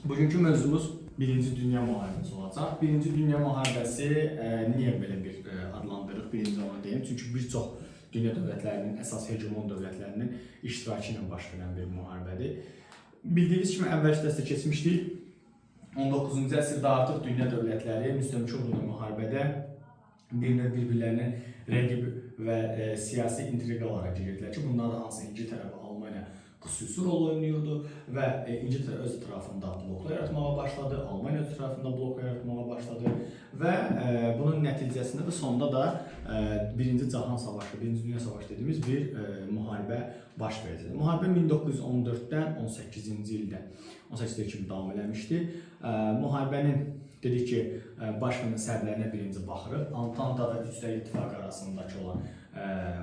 Bugünkü mövzumuz Birinci Dünya Müharibəsi olacaq. Birinci Dünya Müharibəsi niyə belə bir adlandırırıq? Birinci onu deyim. Çünki bir çox dünya dövlətlərinin, əsas hegemon dövlətlərinin iştirakı ilə baş verən bir müharibədir. Bildiyiniz kimi əvvəlki dərsdə keçmişdik. 19-cu əsrdə artıq dünya dövlətləri müstəmləkə uğrunda müharibədə bir növ bir-birlərinin rəqib və siyasi intriqalara girirdilər ki, bunlar da hansı İngiltərə və Almaniya xüsusi rol oynayırdı və İngiltərə öz ətrafında bloklar yaratmağa başladı, Almaniya öz ətrafında bloklar yaratmağa başladı və bunun nəticəsində də sonda da Birinci Cahan Savaşı, Birinci Dünya Savaşı dediyimiz bir müharibə baş verdi. Müharibə 1914-dən 18-ci ildə 18 il kimi davam eləmişdi. Müharibənin dedik ki, baş vermə səbəblərinə birinci baxırıq. Antanta və Üçlər İttifaqı arasındakı olan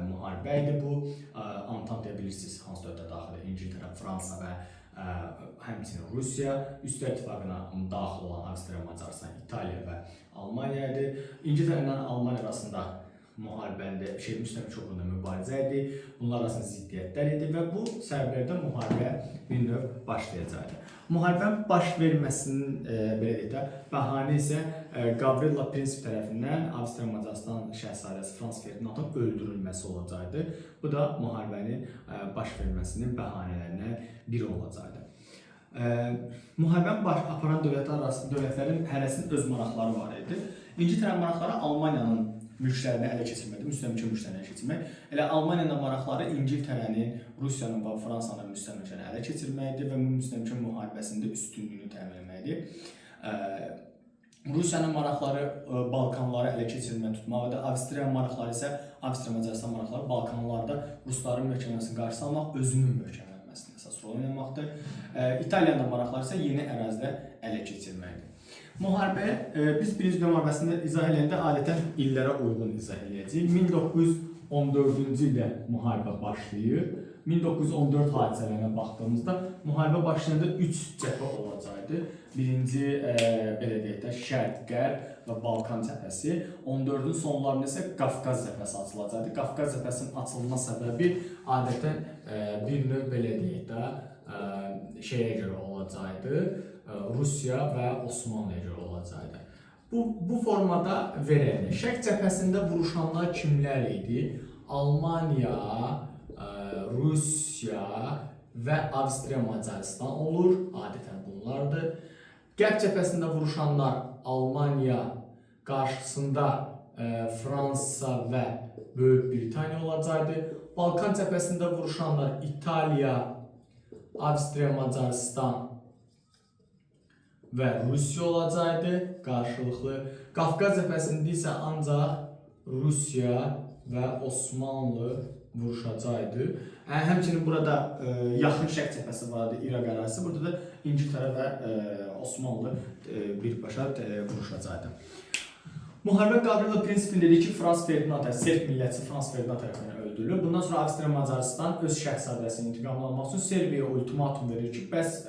müharibə idi bu. Antantaya bilirsiniz hansı dövlətə daxildir? İngiltərə, Fransa və həmçinin Rusiya. Üçlər İttifaqına daxil olan Avstriya, Macarıstan, İtaliya və Almaniya idi. İngiltərə ilə Almaniya arasında müharibəndə şey müstəmləkə uğrunda mübarizə idi. Bunlar arasında ziddiyyətlər idi və bu səbəblərdən müharibə bir növ başlayacaqdı. Müharibənin baş verməsinin belə deyək də bəhanə isə Gavrilo Prinsip tərəfindən Avstriya Macarıstan şahzadəsi Frans Ferdinandın öldürülməsi olacaqdı. Bu da müharibənin baş verməsinin bəhanələrindən biri olacaqdı. Müharibənin baş aparan dövlətlər arasında dövlətlərin hərəsinin öz maraqları var idi. İngiltərənin maraqları Almaniyanın mülklərini ələ keçirməkdir, müstəmləkə mülklərini ələ keçirmək. Elə Almaniyanın da maraqları İngiltərənin, Rusiyanın və Fransanın müstəmləkəni ələ keçirməkdir və müstəmləkə müharibəsində üstünlüyünü təmin etməkdir. Rusiyanın maraqları Balkanları ələ keçirmək, tutmaqdır. Avstriya maraqları isə Avstriya Macarıstan maraqları Balkanlarda rusların möhkəmlənməsinin qarşısını almaq, özünün möhkəmlənməsində əsas rol oynamaqdır. İtaliyanın da maraqları isə yeni ərazilər ələ keçirməkdir. Müharibə biz Birinci Dünya Müharibəsində izah eləyəndə adətən illərə uyğun izah eləyəcəyik. 1914-cü ildə müharibə başlayır. 1914 hadisələrinə baxdığımızda müharibə başlayanda 3 cəbhə olacaqdı. Birinci belə deyək də Şərq, Qərb və Balkan cəbhəsi. 14-ün sonlarında isə Qafqaz cəbhəsi açılacaqdı. Qafqaz cəbhəsinin açılma səbəbi adətən bir növ belə deyək də şeyə görə olacaqdı. Rusiya və Osmanlıya görə olacaqdı. Bu formada verəli. Şərq cəbhəsində vuruşanlar kimlər idi? Almaniya, Rusiya və Avstriya Macarıstan olur. Adətən bunlardır. Qərb cəbhəsində vuruşanlar Almaniya qarşısında Fransa və Böyük Britaniya olacaqdı. Balkan cəbhəsində vuruşanlar İtaliya, Avstriya Macarıstan və Rusiya olacaqdı qarşılıqlı. Qafqaz cəbhəsində isə ancaq Rusiya və Osmanlı vuruşacaqdı. Həmçinin burada yaxın şərq cəbhəsi var idi, İraq ərazisi. Burada da İngiltərə və Osmanlı birbaşa vuruşacaqdı. Müharibə Gavrilo Prinsipin dediyi ki, Frans Ferdinand, Serb millətçi Frans Ferdinand tərəfindən öldürülür. Bundan sonra Avstriya Macarıstan öz şəhzadəsinin intiqamını almaq üçün Serbiyaya ultimatum verir ki, bəs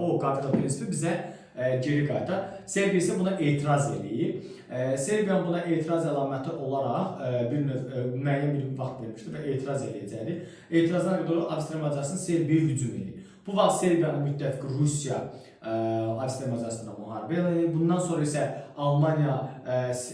o Gavrilo Prinsipi bizə geri qaytar. Serbiya isə buna etiraz eləyir. Serbiyanın buna etiraz əlaməti olaraq bir növ müəyyən bir vaxt vermişdi və etiraz eləyəcəkdi. Etirazdan qədər Avstriya Macarıstan Serbiyaya hücum eləyir. Bu vaxt Serbiyanın müttəfiqi Rusiya Avstriya Macarıstanla müharibə eləyir. Bundan sonra isə Almaniya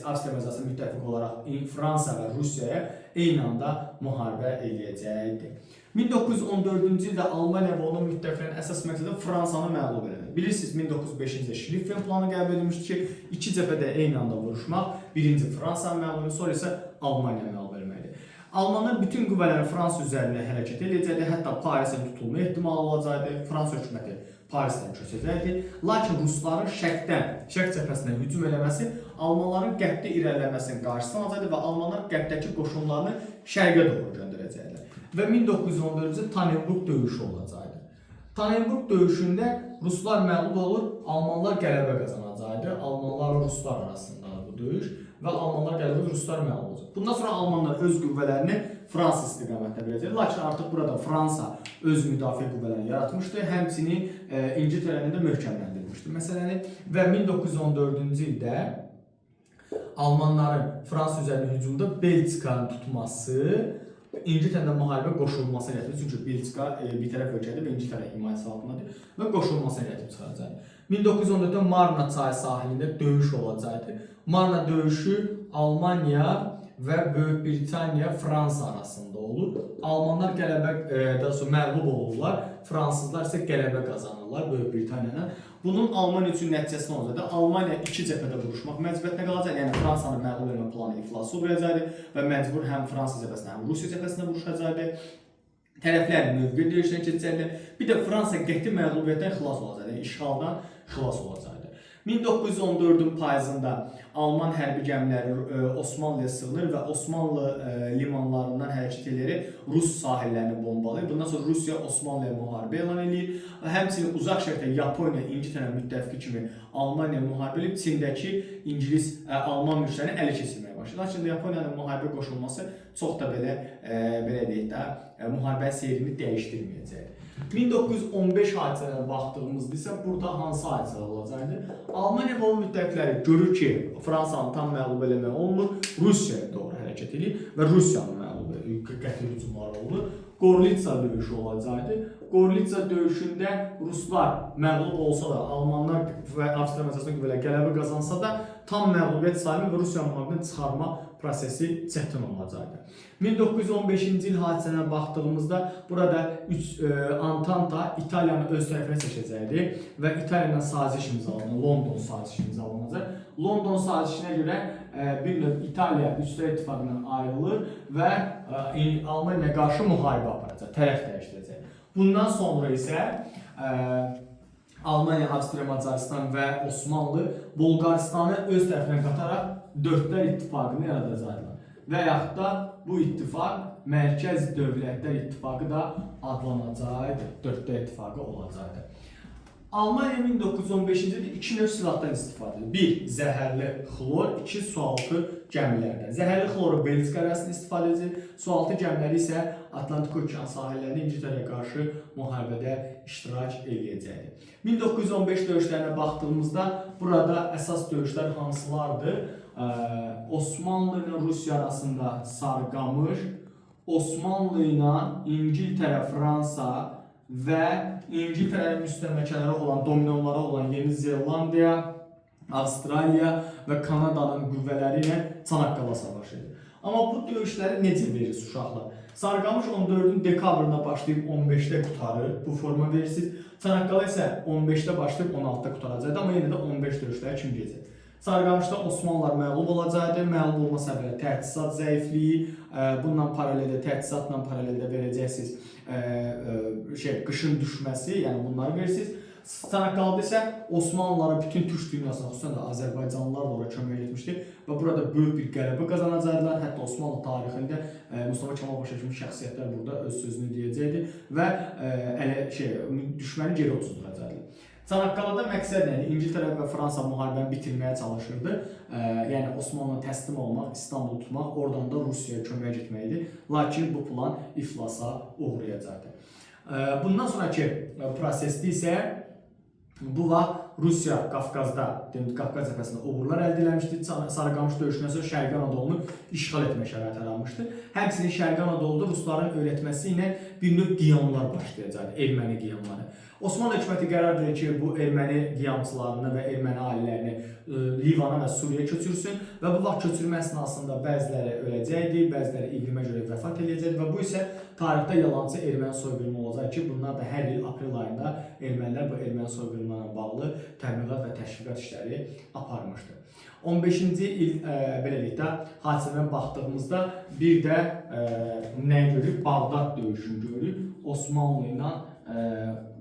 Avstriya Macarıstan müttəfiq olaraq Fransa və Rusiyaya eyni anda müharibə eləyəcəkdi. 1914-cü ildə Almaniya və onun müttəfiqlərinin əsas məqsədi Fransanı məğlub eləmək. Bilirsiniz, 1905-ci ildə Schlieffen planı qəbul edilmişdi ki, iki cəbhədə eyni anda vuruşmaq, birinci Fransanı məğlub etmək, sonra isə Almaniyanı məğlub etməkdir. Almanlar bütün qüvvələrini Fransa üzərinə hərəkət eləyəcəkdi, hətta Parisin tutulma ehtimalı olacaqdı. Fransa hökuməti Parisdən köçəcəkdi. Lakin rusların şərqdən, şərq cəbhəsindən hücum eləməsi almanların qərbdə irəliləməsinin qarşısını alacaqdı və almanlar qərbdəki qoşunlarını şərqə doğru göndərəcəkdilər. Və 1914-cü Tannenberg döyüşü olacaqdı. Tannenberg döyüşündə ruslar məğlub olur, almanlar qələbə qazanacaqdı. Almanlar ruslar arasında bu döyüş və almanlar qələbə, ruslar məğlub olacaq. Bundan sonra almanlar öz qüvvələrini Fransa istiqamətinə verəcək. Lakin artıq burada Fransa öz müdafiə qüvvələrini yaratmışdı. Həmçinin İngiltərəni də möhkəmləndirmişdi məsələni və 1914-cü ildə almanların Fransa üzərinə hücumda Belçikanın tutması İngiltərədə müharibə qoşulmasını gətirib. Çünki Belçika bir tərəf ölkədir və İngiltərə himayəsi altındadır və qoşulmasını gətirib çıxaracaqdı. 1914-də Marna çayı sahilində döyüş olacaqdı. Marna döyüşü Almaniya və Böyük Britaniya, Fransa arasında olur. Almanlar qələbə, daha doğrusu məğlub olurlar. Fransızlar isə qələbə qazanırlar Böyük Britaniyadan. Bunun Almaniya üçün nəticəsi nə olacaqdı? Almaniya iki cəbhədə vuruşmaq məcburiyyətinə qalacaq. Yəni Fransanı məğlub etmə planı iflasa uğrayacaqdı və məcbur həm Fransa cəbhəsində, həm Rusiya cəbhəsində vuruşacaqdı. Tərəflər mövqe döyüşünə keçəcəklər. Bir də Fransa qəti məğlubiyyətdən xilas olacaqdı, yəni işğaldan xilas olacaqdı. 1914-ün payızında Alman hərbi gəmiləri Osmanlıya sığınır və Osmanlı limanlarından hərəkət edərək Rus sahillərini bombalayır. Bundan sonra Rusiya Osmanlıya müharibə elan eləyir. Həmçinin Uzaq Şərqdə Yaponiya, İngiltərə müttəfiqi kimi Almaniya müharibə eləyib Çindəki İngilis, Alman mülklərini ələ keçirməyə başlayır. Lakin Yaponiyanın müharibə qoşulması çox da belə belə deyək də müharibə seyrini dəyişdirməyəcəkdir. 1915 hadisələrə baxdığımızda isə burada hansı hadisələr olacaqdı? Almaniya və onun müttəfiqləri görür ki, Fransanı tam məğlub eləmək olmur, Rusiyaya doğru hərəkət eləyir və Rusiyanı məğlub edir, qəti hücumları olur. Gorlitsa döyüşü olacaqdı. Gorlitsa döyüşündə ruslar məğlub olsa da, almanlar və Avstriya Macaristan qüvvələri qələbə qazansa da, tam məğlubiyyət sayılmır və Rusiya müharibədən çıxarma prosesi çətin olacaqdı. 1915-ci il hadisəsinə baxdığımızda burada Antanta İtaliyanı öz tərəfinə çəkəcəkdi və İtaliya ilə saziş imzalanır, London sazişi imzalanacaq. London sazişinə görə bir növ İtaliya Üçlər İttifaqından ayrılır və Almaniyaya qarşı müharibə aparacaq, tərəf dəyişdirəcək. Bundan sonra isə Almaniya, Avstriya, Macaristan və Osmanlı Bolqarıstanı öz tərəfinə qataraq Dördlər İttifaqını yaradacaqlar. Və yaxud da bu ittifaq Mərkəz Dövlətlər İttifaqı da adlanacaqdı. Dördlər İttifaqı olacaqdı. Almaniya 1915-ci ildə iki növ silahdan istifadə edir. Bir, zəhərli xlor, iki, sualtı gəmilərdən. Zəhərli xloru Belçika ərazisində istifadə edir. Sualtı gəmiləri isə Atlantik okean sahillərində İngiltərəyə qarşı müharibədə iştirak eləyəcəkdir. 1915 döyüşlərinə baxdığımızda burada əsas döyüşlər hansılardır? Osmanlı ilə Rusiya arasında Sarıqamış, Osmanlı ilə İngiltərə, Fransa və İngiltərənin müstəmləkələri olan, dominionları olan Yeni Zelandiya, Avstraliya və Kanadanın qüvvələri ilə Çanaqqala savaşı idi. Amma bu döyüşləri necə verirsiniz uşaqlar? Sarıqamış 14-ün dekabrında başlayıb 15-də qurtarır. Bu forma verirsiniz. Çanaqqala isə 15-də başlayıb 16-da qurtaracaqdı, amma yenə də 15 döyüşləri kim gecə. Sarıqamışda Osmanlılar məğlub olacaqdı. Məğlub olma səbəbi təchizat zəifliyi, bununla paraleldə təchizatla paraleldə verəcəksiniz qışın düşməsi, yəni bunları verirsiniz. Çanaqqalada isə Osmanlılara bütün türk dünyasına, xüsusən də Azərbaycanlılar da ora kömək etmişdi və burada böyük bir qələbə qazanacaqdılar. Hətta Osmanlı tarixində Mustafa Kemal Paşa kimi şəxsiyyətlər burada öz sözünü deyəcəkdi və düşməni geri otuzduracaqdılar. Çanaqqalada məqsəd nə idi? İngiltərə və Fransa müharibəni bitirməyə çalışırdı. Yəni Osmanlıya təslim olmaq, İstanbulu tutmaq, oradan da Rusiyaya köməyə getmək idi. Lakin bu plan iflasa uğrayacaqdı. Bundan sonraki prosesdə isə bu vaxt Rusiya Qafqazda, demək Qafqaz cəbhəsində uğurlar əldə eləmişdi. Sarıqamış döyüşündən sonra Şərqi Anadolunu işğal etmə şəraiti yaranmışdı. Həmçinin Şərqi Anadoluda rusların öyrətməsi ilə bir növ qiyamlar başlayacaqdı, erməni qiyamları. Osmanlı hökuməti qərar verir ki, bu erməni qiyamçılarını və erməni ailələrini Livana və Suriyaya köçürsün və bu vaxt köçürmə əsnasında bəziləri öləcəkdi, bəziləri iqlimə görə vəfat edəcəkdi və bu isə tarixdə yalançı erməni soyqırımı olacaq ki, bunlar da hər il aprel ayında ermənilər bu erməni soyqırımlarla bağlı təbliğat və təşviqat işləri aparmışdı. 15-ci il belə deyək də hadisələrə baxdığımızda bir də nəyi görürük? Bağdad döyüşünü görürük. Osmanlı ilə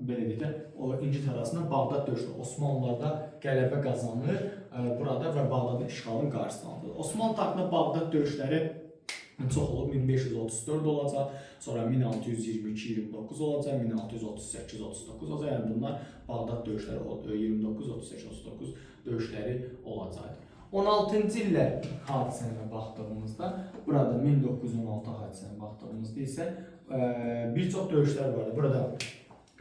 belə deyək də o İngiltərə arasında Bağdad döyüşü Osmanlılar da qələbə qazanır burada və Bağdadın işğalının qarşısını alır. Osmanlı tarixində Bağdad döyüşləri çox olub. 1534 olacaq, sonra 1622-29 olacaq, 1638-39 olacaq. Yəni bunlar Bağdad döyüşləri 29, 38, 39 döyüşləri olacaqdır. 16-cı illər hadisəsinə baxdığımızda, burada 1916 hadisəsinə baxdığımızda isə bir çox döyüşlər vardı. Burada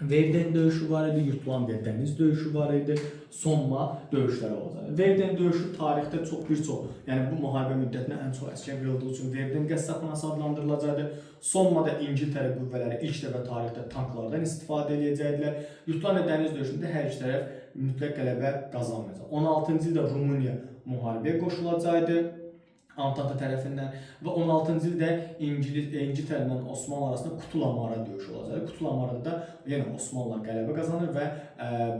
Verden döyüşü var idi, Jutlandiya dəniz döyüşü var idi, Somma döyüşləri olacaqdı. Verden döyüşü tarixdə çox bir çox, yəni bu müharibə müddətində ən çox əsgər qırıldığı üçün Verden qəssabxanası adlandırılacaqdı. Sommada İngiltərə qüvvələri ilk dəfə tarixdə tanklardan istifadə edəcəkdilər. Jutlandiya dəniz döyüşündə hər iki tərəf mütləq qələbə qazanmayacaq. 16-cı ildə Rumıniya müharibəyə qoşulacaqdı. Antanta tərəfindən və 16-cı ildə İngiltərə ilə Osmanlı arasında Kutulamara döyüşü olacaq. Kutulamarada da yenə Osmanlılar qələbə qazanır və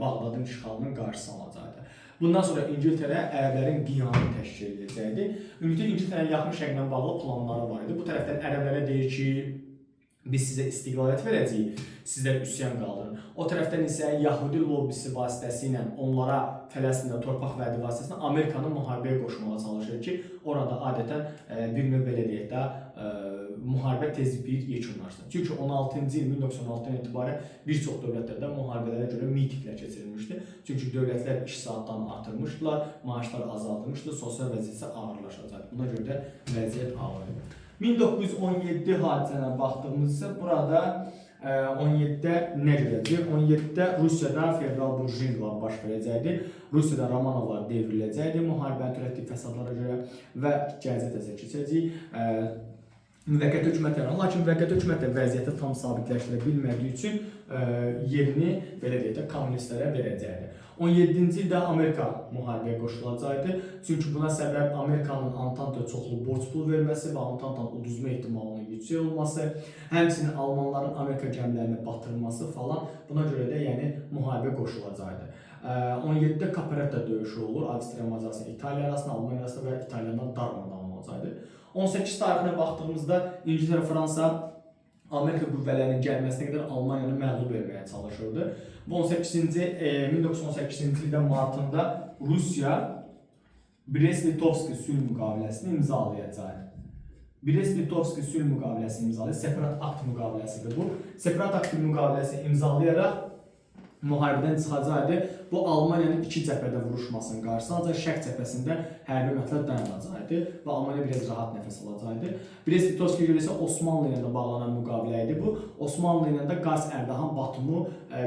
Bağdadın işğalının qarşısını alacaqdı. Bundan sonra İngiltərə ərəblərin qiyamını təşkil edəcəkdi. Ümumiyyətlə İngiltərənin Yaxın Şərqlə bağlı planları var idi. Bu tərəfdən ərəblərə deyir ki, biz sizə istiqlaliyyət verəcəyik, sizlər üsyan qaldırın. O tərəfdən isə Yahudi lobbisi vasitəsilə onlara Fələstində torpaq vədi vasitəsilə Amerikanı müharibəyə qoşmağa çalışır ki, orada adətən bir növ belə deyək də müharibə tez bir yekunlaşsın. Çünki 16-cı il 1916-dan etibarən bir çox dövlətlərdə müharibələrə görə mitinqlər keçirilmişdi. Çünki dövlətlər iş saatlarını artırmışdılar, maaşlar azaldılmışdı, sosial vəziyyət isə ağırlaşacaqdı. Buna görə də vəziyyət ağır idi. 1917 hadisələrinə baxdığımız isə burada 17-də nə görəcəyik? 17-də Rusiyada fevral burju inqilabı baş verəcəkdi. Rusiyada Romanovlar devriləcəkdi müharibənin törətdiyi fəsadlara görə və gələcək təzə keçəcəyik. Müvəqqəti hökumət yaranır. Lakin müvəqqəti hökumət də vəziyyəti tam sabitləşdirə bilmədiyi üçün yerini belə deyək də kommunistlərə verəcəkdi. 17-ci ildə Amerika müharibəyə qoşulacaqdı. Çünki buna səbəb Amerikanın Antantaya çoxlu borc pul verməsi və Antantanın uduzma ehtimalının yüksək olması, həmçinin almanların Amerika gəmilərini batırması falan, buna görə də yəni müharibəyə qoşulacaqdı. 17-də Caporetto döyüşü olur. Avstriya, Macaristan, İtaliya arasında, Almaniya arasında və İtalyanlar darmadağın olacaqdı. 18 tarixinə baxdığımızda İngiltərə, Fransa Amerika qüvvələrinin gəlməsinə qədər Almaniyanı məğlub etməyə çalışırdı. Bu 1918-ci ildə martında Rusiya Brest-Litovski sülh müqaviləsini imzalayacaqdı. Brest-Litovski sülh müqaviləsini imzalayır. Separat akt müqaviləsidir bu. Separat akt müqaviləsini imzalayaraq müharibədən çıxacaqdı. Bu Almaniyanın iki cəbhədə vuruşmasının qarşısını alacaq. Şərq cəbhəsində hərbi əməliyyatlar dayanacaqdı və Almaniya biraz rahat nəfəs alacaqdı. Brest-Litovskiyə görə isə Osmanlı ilə də bağlanan müqavilə idi bu. Osmanlı ilə də Qars, Ərdahan, Batumu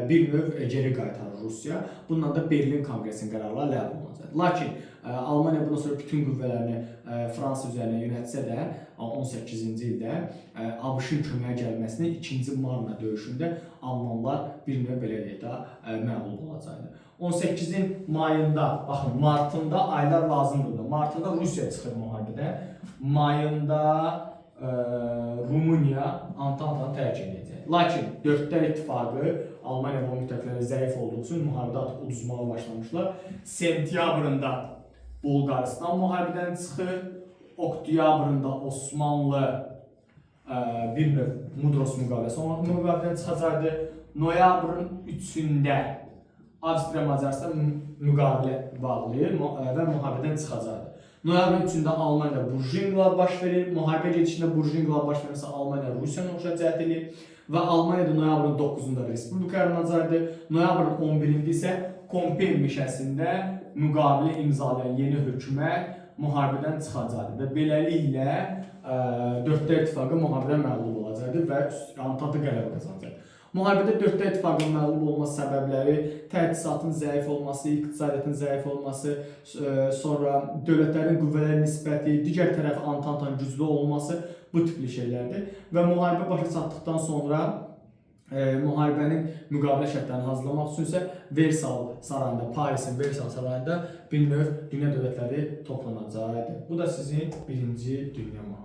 bir növ geri qaytarır Rusiya. Bununla da Berlin Konqresinin qərarları ləğv olunacaq. Lakin Almaniya bundan sonra bütün qüvvələrini Fransa üzərinə yönəltsə də 18-ci ildə ABŞ-ın köməyə gəlməsini 2-ci Marna döyüşündə almanlar bir növ belə deyək də məğlub olacaqdı. 18-in mayında, baxın, martında aylar lazımdır. Martında Rusiya çıxır müharibədə. Mayında Rumıniya Antantanı tərk edəcək. Lakin Dördlər İttifaqı Almaniya və onun müttəfiqləri zəif olduğu üçün müharibədə artıq uduzmağa başlamışlar. Sentyabrında Bolqarıstan müharibədən çıxır. Oktyabrında Osmanlı bir növ Mudros müqaviləsi müqavilədən çıxacaqdı. Noyabrın 3-ündə Avstriya Macaristan müqavilə bağlayır və müharibədən çıxacaqdı. Noyabrın 3-ündə Almaniyada burju inqilabı baş verir. Müharibə gedişində burju inqilabı baş verməsə Almaniya Rusiyanı oxşar cəhd edir və Almaniyada noyabrın 9-unda respublika yaranacaqdı. Noyabrın 11-də isə Kompen meşəsində müqavilə imzalayan yeni hökumət müharibədən çıxacaqdı və beləliklə Dördlər İttifaqı müharibədən məğlub olacaqdı və Antanta qələbə qazanacaqdı. Müharibədə Dördlər İttifaqının məğlub olma səbəbləri təchizatın zəif olması, iqtisadiyyatın zəif olması, sonra dövlətlərin qüvvələr nisbəti, digər tərəf Antantanın güclü olması, bu tipli şeylərdir. Və müharibə başa çatdıqdan sonra müharibənin müqavilə şərtlərini hazırlamaq üçün isə Versal sarayında, Parisin Versal sarayında bir növ dünya dövlətləri toplanacaqdı. Bu da sizin birinci dünya müharibəsi.